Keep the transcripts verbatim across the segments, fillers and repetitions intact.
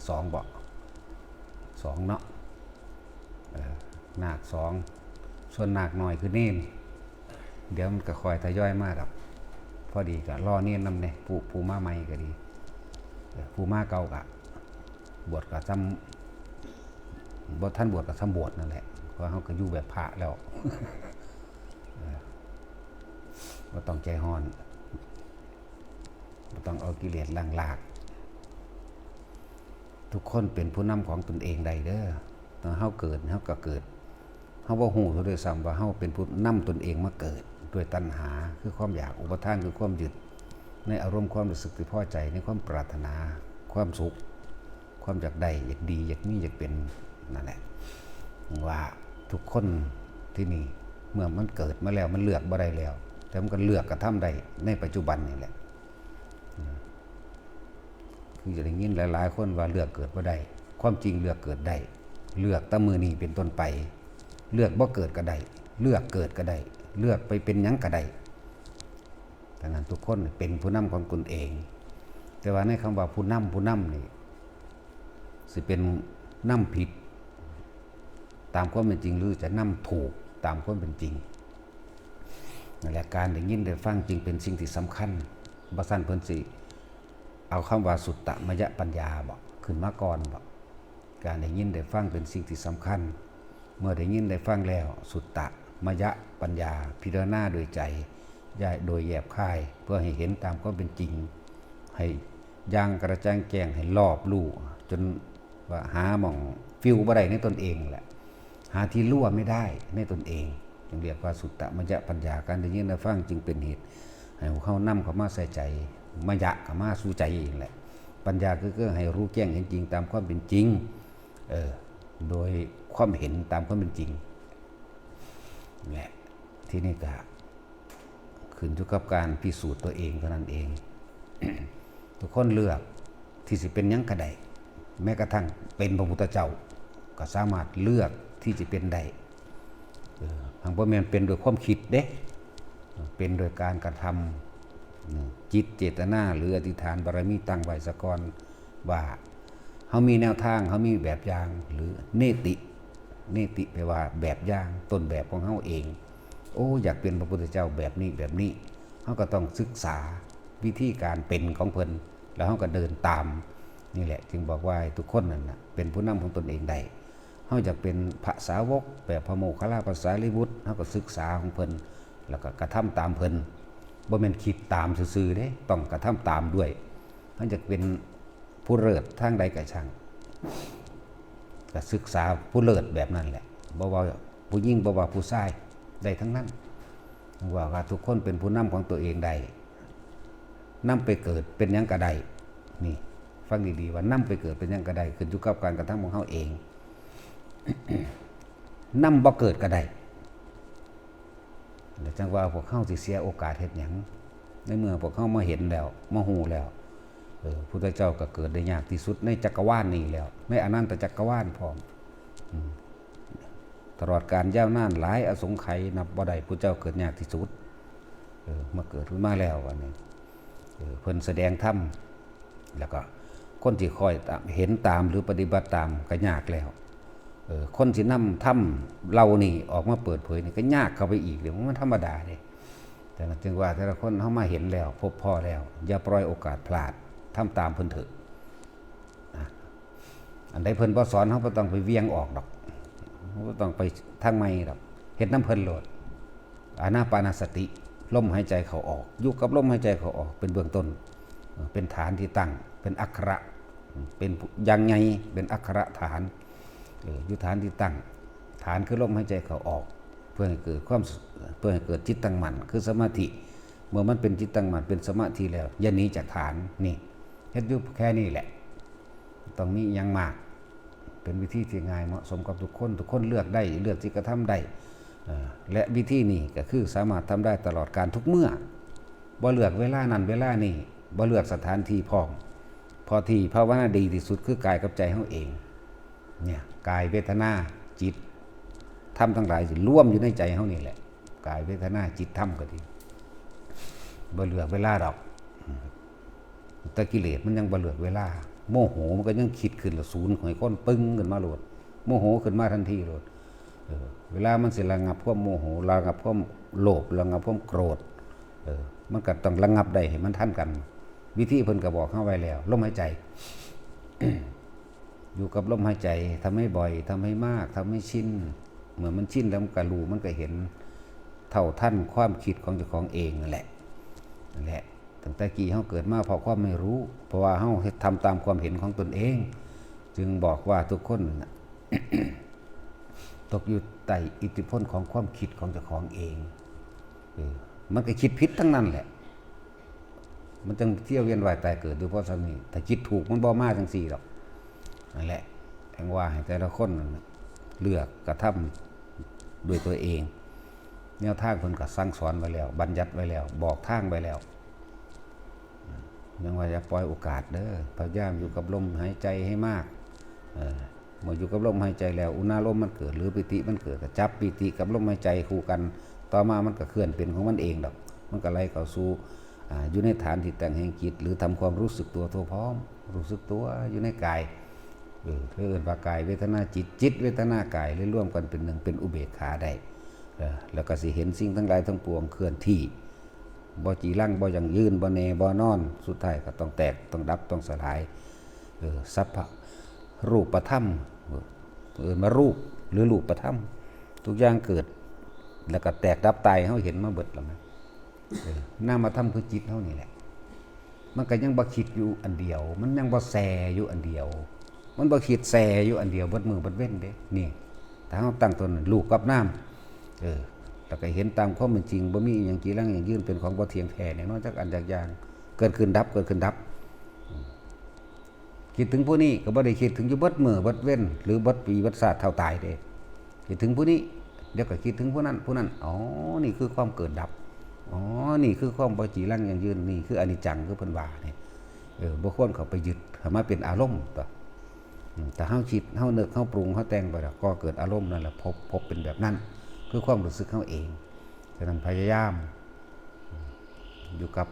สองบ่ สองเนาะ เออ นาคสอง ส่วนนาคน้อยคือเณร เดี๋ยวมันก็ค่อยทยอยมาดอก พอดีก็รอเณรนำแหน่ ผู้ ผู้มาใหม่ก็ดี เออ ผู้มาเก่าก็ บวชก็ซ้ำ บ่ทันบวชก็ซ้ำบวชนั่นแหละ เพราะเฮาก็อยู่แบบพระแล้ว เออ บ่ต้องใจฮ้อน บ่ต้องเอากิเลสล้างลาก ทุกคนเป็นผู้นำของตนเองได้เด้อ ตอนเฮาเกิด เฮาก็เกิด เฮาบ่ฮู้ซะด้วยซ้ำว่าเฮาเป็นผู้นำตนเองมาเกิด ด้วยตัณหา คือความอยาก อุปาทาน คือความยึด ในอารมณ์ความรู้สึกที่พอใจ ในความปรารถนา ความสุข ความอยากได้ อยากดี อยากมี อยากเป็น นั่นแหละ ว่าทุกคนที่นี่ เมื่อมันเกิดมาแล้ว มันเลือกบ่ได้แล้ว แต่มันก็เลือกกระทำได้ในปัจจุบันนี่แหละ อืม คือจะได้ยินหลายๆคนว่าเลือกเกิดบ่ได้ ความจริงเลือกเกิดได้ เลือกแต่มื้อนี้เป็นต้นไป เลือกบ่เกิดก็ได้ เลือกเกิดก็ได้ เลือกไปเป็นหยังก็ได้ ดังนั้นทุกคนเป็นผู้นำของตนเอง แต่ว่าในคำว่าผู้นำ ผู้นำนี่ สิเป็นนำผิด ตามความเป็นจริง หรือจะนำถูกตามความเป็นจริง นั่นแหละ การได้ยินได้ฟังจึงเป็นสิ่งที่สำคัญ บ่ซั้นเพิ่นสิเอาคำว่าสุตตมยปัญญาบ่ ขึ้นมาก่อนบ่ การได้ยินได้ฟังเป็นสิ่งที่สำคัญ เมื่อได้ยินได้ฟังแล้ว สุตตมยปัญญา พิจารณาโดยใจ อย่าโดยแยบคาย เพื่อให้เห็นตามความเป็นจริง ให้อย่างกระจ่างแจ้ง ให้รอบรู้ จนว่าหาหม่องฟิวบ่ได้ในตนเองแหละ หาที่รั่วไม่ได้ในตนเอง จึงเรียกว่าสุตตมยปัญญา การได้ยินได้ฟังจึงเป็นเหตุ ให้เฮานำเข้ามาใส่ใจ มยะเข้ามาสู่ใจเองแหละ ปัญญาคือเครื่องให้รู้แจ้งเห็นจริงตามความเป็นจริง เออ โดยความเห็นตามความเป็นจริง แหละ ที่นี่ก็ขึ้นอยู่กับการพิสูจน์ตัวเองเท่านั้นเอง ทุกคนเลือกที่สิเป็นหยังก็ได้ แม้กระทั่งเป็นพระพุทธเจ้า ก็สามารถเลือกที่จะเป็นได้ เออ หากบ่แม่นเป็นโดยความคิดเด้ เป็นโดยการกระทำ จิตเจตนาหรืออธิษฐานบารมีตั้งไว้ซะก่อน ว่าเฮามีแนวทาง เฮามีแบบอย่าง หรือเนติ เนติแปลว่าแบบอย่าง ต้นแบบของเฮาเอง โอ้ อยากเป็นพระพุทธเจ้าแบบนี้ แบบนี้ เฮาก็ต้องศึกษาวิธีการเป็นของเพิ่น แล้วเฮาก็เดินตาม นี่แหละ จึงบอกว่าให้ทุกคนนั่นน่ะ เป็นผู้นำของตนเองได้ เฮาอยากเป็นพระสาวกแบบพระโมคคัลลาภาษาลีบุตร เฮาก็ศึกษาของเพิ่น แล้วก็กระทำตามเพิ่น บ่แม่นคิดตามซื่อๆเด้ ต้องกระทำตามด้วย เฮาอยากเป็นผู้เลิศทางใดก็ช่าง ก็ศึกษาผู้เลิศแบบนั้นแหละ บ่ว่าผู้หญิง บ่ว่าผู้ชาย ได้ทั้งนั้น ว่า ว่าทุกคนเป็นผู้นำของตัวเองได้ นำไปเกิดเป็นหยังก็ได้ นี่ ฟังดีๆ ว่านำไปเกิดเป็นหยังก็ได้ ขึ้นอยู่กับการกระทำของเฮาเอง นำบ่เกิดก็ได้ แล้วจั่งว่าพวกเฮาสิเสียโอกาสเฮ็ดหยัง ในเมื่อพวกเฮามาเห็นแล้ว มาฮู้แล้ว เออ พุทธเจ้าก็เกิดได้ยากที่สุดในจักรวาลนี้แล้ว ในอนันตจักรวาลพร้อม อืม ตลอดกาลยาวนานหลายอสงไขยนับบ่ได้ พุทธเจ้าเกิดยากที่สุด เออ มาเกิดขึ้นมาแล้วบัดนี้ เออ เพิ่นแสดงธรรม แล้วก็คนที่คอยตาม เห็นตามหรือปฏิบัติตามก็ยากแล้ว เออ คนที่นำธรรมเหล่านี้ออกมาเปิดเผยนี่ก็ยากเข้าไปอีก เดี๋ยวมันธรรมดาเด้ แต่นั้นจึงว่าแต่ละคนเฮามาเห็นแล้ว พบพ้อแล้ว อย่าปล่อยโอกาสพลาด ทำตามเพิ่นเถอะ นะ อันใดเพิ่นบ่สอน เฮาบ่ต้องไปเวียงออกดอก เฮาบ่ต้องไปทางใหม่ดอก เฮ็ดนำเพิ่นโลด อานาปานสติ ลมหายใจเข้าออก อยู่กับลมหายใจเข้าออก เป็นเบื้องต้น เป็นฐานที่ตั้ง เป็นอักขระ เป็นอย่างใหญ่ เป็นอักขระฐาน เออ อยู่ฐานที่ตั้ง ฐานคือลมหายใจเข้าออก เพื่อให้เกิดความ เพื่อให้เกิดจิตตั้งมั่น คือสมาธิ เมื่อมันเป็นจิตตั้งมั่น เป็นสมาธิแล้ว อย่าหนีจากฐาน นี่ เฮ็ดอยู่แค่นี้แหละ ต้องมีอิหยังมาก เป็นวิธีที่ง่ายเหมาะสมกับทุกคน ทุกคนเลือกได้ เลือกที่กระทำได้ เอ่อ และวิธีนี้ก็คือสามารถทำได้ตลอดกาลทุกเมื่อ บ่เลือกเวลานั้นเวลานี้ บ่เลือกสถานที่พร้อม เพราะที่ภาวนาดีที่สุดคือกายกับใจเฮาเอง เนี่ย กายเวทนาจิต ธรรมทั้งหลายสิรวมอยู่ในใจเฮานี่แหละ กายเวทนาจิตธรรมก็ดี บ่เลือกเวลาดอก แต่กิเลสมันยังบ่เลือกเวลา โมโหมันก็ยังคิดขึ้นละศูนย์ ให้คนปึ้งขึ้นมาโลด โมโหขึ้นมาทันทีโลด เออ เวลามันสิระงับความโมโห ระงับความโลภ ระงับความโกรธ เออ มันก็ต้องระงับได้ให้มันทันกัน วิธีเพิ่นก็บอกเฮาไว้แล้ว ลมหายใจ อยู่กับลมหายใจ ทำให้บ่อย ทำให้มาก ทำให้ชิน เมื่อมันชินแล้วมันก็รู้ มันก็เห็น เท่าทันความคิดของเจ้าของเองนั่นแหละ นั่นแหละ ตั้งแต่กี้เฮาเกิดมาเพราะความไม่รู้ เพราะว่าเฮาเฮ็ด ทำตามความเห็นของตนเอง จึงบอกว่าทุกคนน่ะ ตกอยู่ใต้อิทธิพลของความคิดของเจ้าของเอง เออ มันก็คิดผิดทั้งนั้นแหละ มันจังเที่ยวเวียนว่ายตายเกิดอยู่เพราะฉะนั้นนี่ ถ้าคิดถูกมันบ่มาจังซี่ดอก นั่นแหละ แห่งว่าให้แต่ละคนนั่นน่ะเลือกกระทำด้วยตัวเอง แนวทางเพิ่นก็สั่งสอนไว้แล้ว บัญญัติไว้แล้ว บอกทางไว้แล้ว ยังว่าอย่าปล่อยโอกาสเด้อ พยายามอยู่กับลมหายใจให้มาก เออ เมื่ออยู่กับลมหายใจแล้ว อุณาโลมมันเกิด หรือปีติมันเกิด ก็จับปีติกับลมหายใจคู่กัน ต่อมามันก็เคลื่อนเป็นของมันเองดอก มันก็ไหลเข้าสู่ อ่า อยู่ในฐานที่ตั้งแห่งจิต หรือทำความรู้สึกตัวทั่วพร้อม รู้สึกตัวอยู่ในกาย เออ เพิ่นเอิ้นว่ากายเวทนาจิต จิตเวทนากาย เลยรวมกันเป็นหนึ่ง เป็นอุเบกขาได้ เออ แล้วก็สิเห็นสิ่งทั้งหลายทั้งปวงเคลื่อนที่ บ่จีรัง บ่ยั่งยืน บ่แน่ บ่นอน สุดท้ายก็ต้องแตก ต้องดับ ต้องสลาย เออ สัพพะรูปธรรม เออ เอิ้นว่ารูป หรือรูปธรรม ทุกอย่างเกิด แล้วก็แตกดับตาย เฮาเห็นมาเบิดแล้วนะ เออ นามธรรมคือจิตเฮานี่แหละ มันก็ยังบ่คิดอยู่อันเดียว มันยังบ่แช่อยู่อันเดียว มันบ่คิดแช่อยู่อันเดียวเบิดมื้อเบิดเว็นเด้ นี่ ถ้าเฮาตั้งต้นรูปกับนาม เออ แล้วก็เห็นตามความเป็นจริง บ่มีอิหยังจีรังยั่งยืน เป็นของบ่เที่ยงแท้แน่นอนจักอันจักอย่าง เกิดขึ้นดับ เกิดขึ้นดับ อืม คิดถึงผู้นี้ก็บ่ได้คิดถึงอยู่เบิดมื้อเบิดเว็น หรือเบิดปีเบิดชาติเท่าตายเด้ คิดถึงผู้นี้ เดี๋ยวก็คิดถึงผู้นั้น ผู้นั้น อ๋อ นี่คือความเกิดดับ อ๋อ นี่คือความบ่จีรังยั่งยืน นี่คืออนิจจัง คือเพิ่นว่านี่ เออ บ่ควรเข้าไปยึดให้มาเป็นอารมณ์ตั๊ว อืม แต่เฮาคิด เฮานึก เฮาปรุง เฮาแต่งไปแล้ว ก่อเกิดอารมณ์นั่นแหละ ภพ ภพเป็นแบบนั้น คือความรู้สึกเฮาเอง ฉะนั้นพยายาม อยู่กับ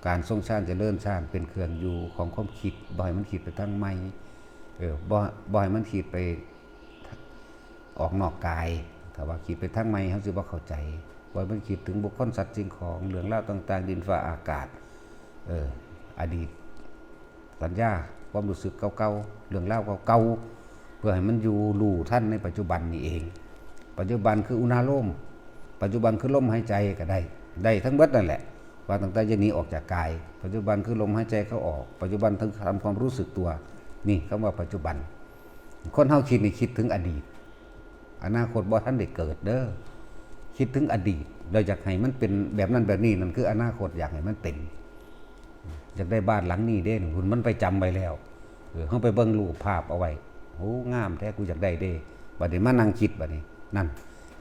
การทรงฌานเจริญฌาน เป็นเครื่องอยู่ของความคิด บ่ให้มันคิดไปทางใหม่ เออ บ่ บ่ให้มันคิดไปออกนอกกาย ถ้าว่าคิดไปทางใหม่ เฮาสิบ่เข้าใจ บ่ให้มันคิดถึงบุคคลสัตว์สิ่งของ เรื่องราวต่างๆ ดินฟ้าอากาศ เออ อดีต สัญญา ความรู้สึกเก่าๆ เรื่องราวเก่าๆ เพื่อให้มันอยู่รู้ทันในปัจจุบันนี่เอง ปัจจุบันคืออุณาโลม ปัจจุบันคือลมหายใจก็ได้ ได้ทั้งเบิดนั่นแหละ ว่าตั้งแต่เดี๋ยวนี้ออกจากกาย ปัจจุบันคือลมหายใจเข้าออก ปัจจุบันคือทำความรู้สึกตัว นี่คำว่าปัจจุบัน คนเฮาคิดนี่คิดถึงอดีต อนาคตบ่ทันได้เกิดเด้อ คิดถึงอดีต เราอยากให้มันเป็นแบบนั้นแบบนี้ นั่นคืออนาคต อยากให้มันเป็น อยากได้บ้านหลังนี้เด้ หุ่นมันไปจำไว้แล้ว เออ เฮาไปเบิ่งรูปภาพเอาไว้ โอ้ งามแท้ กูอยากได้เด้ บัดนี้มานั่งคิดบัดนี้ นั่น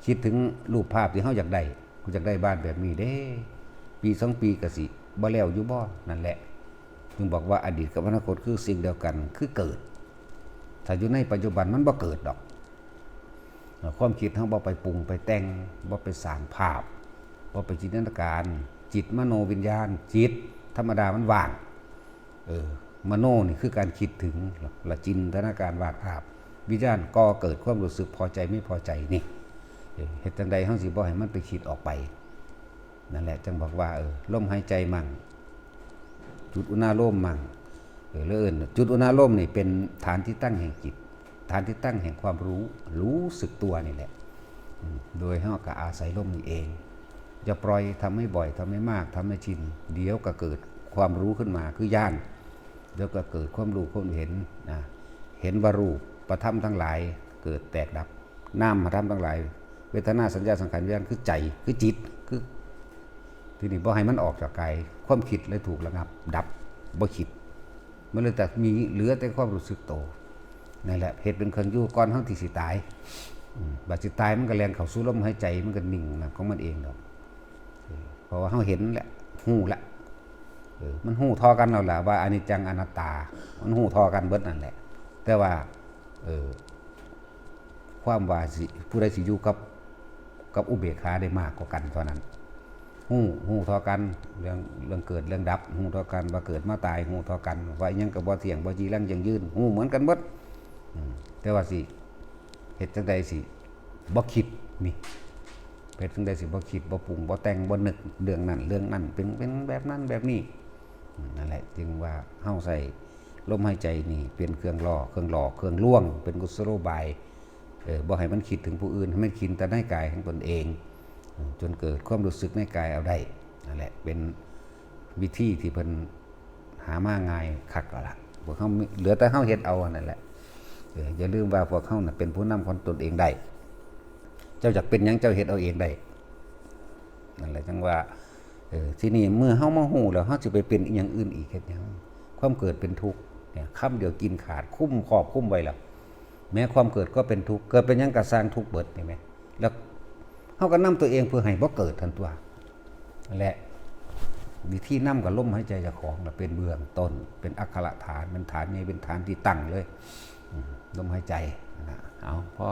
คิดถึงรูปภาพที่เฮาอยากได้ กูอยากได้บ้านแบบนี้เด้ ปีสองปีก็สิบ่แล้วอยู่บ่ นั่นแหละ จึงบอกว่าอดีตกับอนาคตคือสิ่งเดียวกัน คือเกิด ถ้าอยู่ในปัจจุบันมันบ่เกิดดอก ความคิดเฮาบ่ไปปรุงไปแต่ง บ่ไปสร้างภาพ บ่ไปจินตนาการ จิตมโนวิญญาณ จิตธรรมดามันว่าง เออ มโนนี่คือการคิดถึง และจินตนาการวาดภาพ วิญญาณก่อเกิดความรู้สึกพอใจไม่พอใจนี่ เออ เฮ็ดจั่งใดเฮาสิบ่ให้มันไปคิดออกไป นั่นแหละ จั่งบอกว่า เออ ลมหายใจมั่ง จุดอุณาโลมมั่ง เออ แล้วเอิ้นจุดอุณาโลมนี่เป็นฐานที่ตั้งแห่งจิต ฐานที่ตั้งแห่งความรู้ รู้สึกตัวนี่แหละ อืม โดยเฮาก็อาศัยลมนี่เอง อย่าปล่อย ทำให้บ่อย ทำให้มาก ทำให้ชิน เดี๋ยวก็เกิดความรู้ขึ้นมา คือญาณ เดี๋ยวก็เกิดความรู้ความเห็นนะ เห็นว่ารูปธรรมทั้งหลายเกิดแตกดับ นามธรรมทั้งหลาย เวทนา สัญญา สังขาร วิญญาณ คือใจ คือจิต คือ ทีนี้บ่ให้มันออกจากกาย ความคิดเลยถูกระงับ ดับ บ่คิด มันเลยแต่มี เหลือแต่ความรู้สึกโต นั่นแหละ เฮ็ดเป็นเครื่องอยู่ก่อนเฮาที่สิตาย อืม บัดสิตายมันก็แล่นเข้าสู่ลมหายใจ มันก็นิ่งนะของมันเองดอก เออ เพราะว่าเฮาเห็นแล้ว ฮู้แล้ว เออ มันฮู้เท่ากันแล้วล่ะว่าอนิจจังอนัตตา มันฮู้เท่ากันเบิดนั่นแหละ แต่ว่า เออ ความว่าสิ ผู้ใดสิอยู่กับ กับอุเบกขาได้มากกว่ากันเท่านั้น ฮู้ฮู้เท่ากัน เรื่องเรื่องเกิดเรื่องดับ ฮู้เท่ากัน ว่าเกิดมาตาย ฮู้เท่ากัน ว่าอิหยังก็บ่เที่ยง บ่จีรังยั่งยืน ฮู้เหมือนกันหมด อืม แต่ว่าสิเฮ็ดจั่งใดสิบ่คิดนี่ เฮ็ดจั่งใดสิบ่คิด บ่ปรุง บ่แต่ง บ่นึกเรื่องนั้นเรื่องนั้น เป็นเป็นแบบนั้นแบบนี้ อืม นั่นแหละ จึงว่าเฮาใส่ลมหายใจนี่เป็นเครื่องล่อ เครื่องหล่อ เครื่องลวง เป็นกุศโลบาย เออ บ่ให้มันคิดถึงผู้อื่น ให้มันคิดแต่ในกายของตนเอง อืม จนเกิดความรู้สึกในกายเอาได้ นั่นแหละ เป็นวิธีที่เพิ่นหามาง่ายคักแล้วล่ะ พวกเฮามี เหลือแต่เฮาเฮ็ดเอาอันนั้นแหละ เออ อย่าลืมว่าพวกเฮาน่ะเป็นผู้นำของตนเองได้ เจ้าอยากเป็นหยังเจ้าเฮ็ดเอาเองได้ นั่นแหละจั่งว่า เออ ทีนี้เมื่อเฮามาฮู้แล้ว เฮาสิไปเป็นอีหยังอื่นอีกเฮ็ดหยัง ความเกิดเป็นทุกข์เนี่ย คำเดียวกินขาด คุ้มครอบคุ้มไว้แล้ว แม้ความเกิดก็เป็นทุกข์ เกิดเป็นหยังก็สร้างทุกข์เบิด เห็นไหม แล้วเฮาก็นำตัวเองเพื่อให้บ่เกิดทันตัว และวิธีนำกับลมหายใจเจ้าของน่ะเป็นเบื้องต้น เป็นอักขระฐาน เป็นฐานใหญ่ เป็นฐานที่ตั้งเลย อืม ลมหายใจนะ เอา พอ